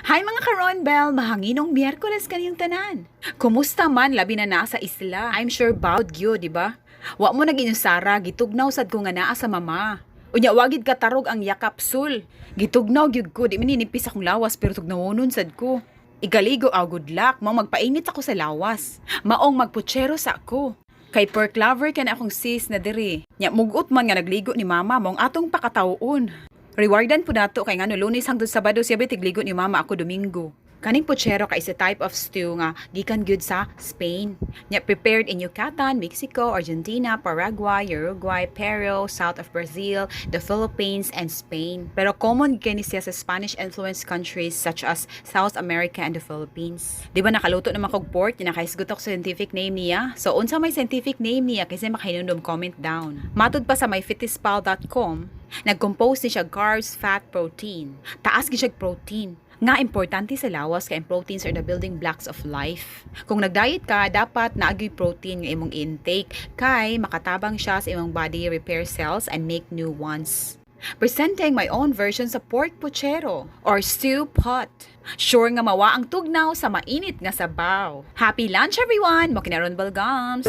Hi, mga ka-Ronbel! Mahanginong Miyerkules kaniyong tanan. Kumusta man, labi na naa sa isla? I'm sure bawd gyud, di ba? Wa mo nag-inusara, gitugnaw sad ko nga naa sa mama. Unya wagid katarog ang yakap sul. Gitugnaw gyud ko, di maninipis akong lawas pero tugnawonon sad ko. Igaligo aw good luck, mao magpainit ako sa lawas. Maong magputsero sa ako. Kay pork lover ka na akong sis na diri. Nya mugot man nga nagligo ni mama maong atong pakatawon. Rewardan po nato kay ngano Lunes hangtod Sabado siya ba tigligo ni mama, ako Domingo. Kaning puchero kay is a type of stew nga gikan gyud sa Spain. Nya prepared in Yucatan, Mexico, Argentina, Paraguay, Uruguay, Peru, south of Brazil, the Philippines, and Spain. Pero common kini siya sa Spanish influenced countries such as South America and the Philippines. Di ba nakaluto naman kog pork, nakahisgot ako sa scientific name niya. So unsa may scientific name niya kasi makahinumdom, comment down. Matud pa sa myfitnesspal.com, nag-compose ni siya carbs, fat, protein. Taas gyud siya protein. Nga importante sa lawas kay ang proteins are the building blocks of life. Kung nag-diet ka, dapat naagyoy protein nga imong intake kay makatabang siya sa imong body repair cells and make new ones. Presenting my own version sa pork puchero or stew pot. Sure nga mawa ang tugnaw sa mainit nga sabaw. Happy lunch, everyone! Mo kinaron Gums!